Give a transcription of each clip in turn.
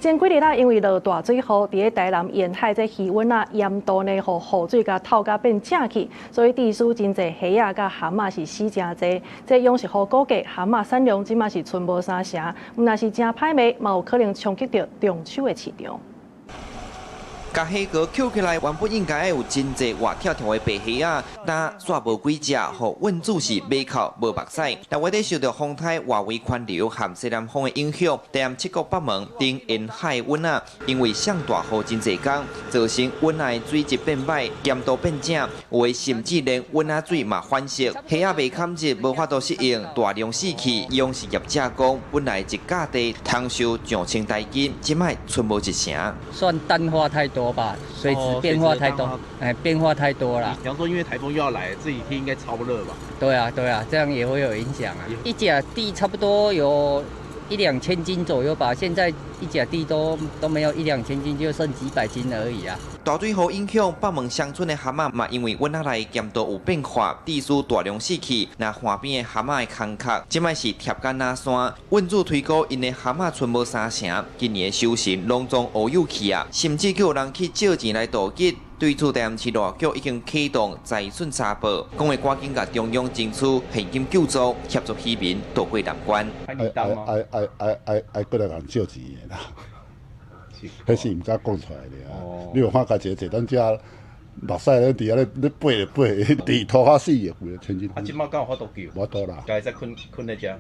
前幾日啦，因為落大水雨，佇咧台南沿海這魚塭仔鹽度呢，予雨水共透甲變正去，所以致使真濟蝦仔佮蚶仔是死誠濟。這養殖戶估計蚶仔產量這馬是賰無三成，毋但是誠歹賣，嘛有可能衝擊著中秋的市場。共蝦殼抾起來，原本應該有真濟活跳跳的白蝦仔，但煞無幾隻，予運主是馬哭無目屎。但為咧受著風颱外圍環流和西南風的影響，台南七股北門頂沿海塭仔，因為上大雨真濟工，造成塭仔的水質變歹，鹽度變正，有的甚至連塭仔水嘛反色，蝦仔袂堪熱，無法度適應，大量死去。養殖業者講，本來一甲地通收上千台斤，這擺賰無一成。算淡化太多吧，水質變化太多，哎，變化太多了。比方說，因為颱風又要來，這幾天應該超熱吧？對啊，對啊，這樣也會有影響啊。一甲地差不多有一兩千斤左右吧，現在一甲地都沒有一兩千斤，就剩幾百斤而已啊。大水雨影響北門鄉村的蚶仔嘛，因為塭仔內鹽度有變化，致使大量死去。那岸邊的蚶仔的空殼，這擺是疊甲若山。運主推估，𪜶的蚶仔賰無三成，今年的收成攏總烏有去啊！甚至閣有人去借錢來渡劫。對此，台南市內局已經啟動災損查報，講會趕緊共中央爭取現金救助，協助漁民渡過難關。愛愛愛愛愛愛閣來共借錢的啦，彼是毋敢講出來的啊！你有看家一個坐咱遮目屎咧佇遐咧咧爬咧爬，佇塗較死的規个千斤。啊，這擺敢有法度救？無法度啦。家己在睏睏咧遮。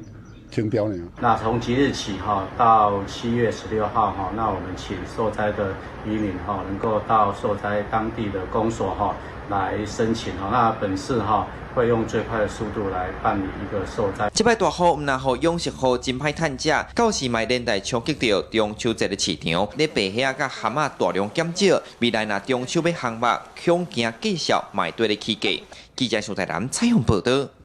清掉呢。那從即日起哈到7月16號哈，那我們請受災的漁民哈能夠到受災當地的公所哈來申請哈。那本市哈會用最快的速度來辦理一個受災。這擺大雨毋但予養殖戶真歹趁食，到時嘛連帶衝擊著中秋節的市場。咧白蝦佮蚶仔大量減少，未來若中秋欲烘肉，恐驚繼續嘛會綴咧起價。記者蘇台南採訪報導。